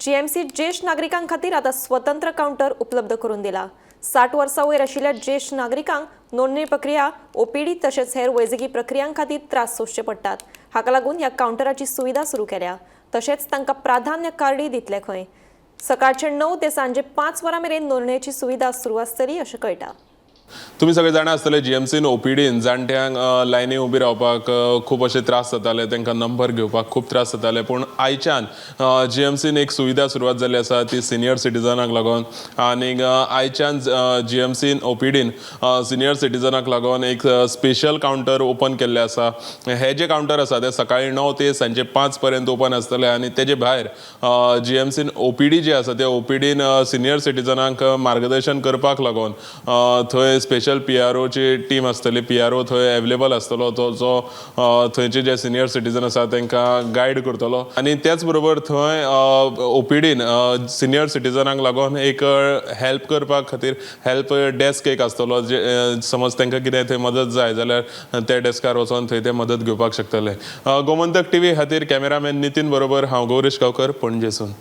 GMC ज्येश्ठ नागरिकां खातीर आतां स्वतंत्र कावंटर उपलब्ध करून दिला. 60 वर्सां वयर आशिल्ल्या ज्येश्ठ नागरिकांक नोंदणी प्रक्रिया, ओपीडी तशेंच हेर वैजकी प्रक्रियां खातीर त्रास सोंसचे पडटात. हाका लागून ह्या कावंटराची सुविधा सुरू केल्या. तशेंच तांकां प्राधान्य कार्डय दितले खंय. सकाळचे 9 ते सांजे 5 वरां मेरेन नोंदणेची सुविधा सुरू आसतली अशें कळटा. तुमी सगळे जाणा आसतले, जीएमसीन ओपीडीन जाणट्यांक लायनी उबी रावपाक खूब अशे त्रास जाताले, तांकां नंबर घेवपाक खूब त्रास जाताले. पूण आयच्यान जीएमसीन एक सुविधा सुरवात जाल्ली आसा, ती सिनियर सिटीजनाक लागून. आनीक आयच्यान जीएमसीन ओपीडीन सिनियर सिटीजनाक लागून एक स्पेशल कावंटर ओपन केल्लें आसा. हे जे कावंटर आसा ते सकाळी 9 ते सांजे 5 पर्यंत ओपन आसतले आनी तेजे भायर जीएमसीन ओपीडी जे आसा ते ओपीडीन सिनियर सिटीजनांक मार्गदर्शन करपाक लागून थंय स्पेशल पीआरओची टीम आसतली. पीआरओ थंय एवेलेबल आसतलो, तो जो थंयचे जे सिनियर सिटीजन आसा तांकां गायड करतलो. आनी त्याच बरोबर थंय ओपीडीन सिनियर सिटीजनांक लागून एक हेल्प करपा खातीर हेल्प डेस्क एक आसतलो, जे समज तांकां कितें थंय मदत जाय जाल्यार त्या डेस्कार वचोन थंय ते मदत घेवपाक शकतले. गोमंतक टीव्ही खातीर कॅमेरामॅन नितीन बरोबर हांव गौरीश गांवकर, पणजेसून.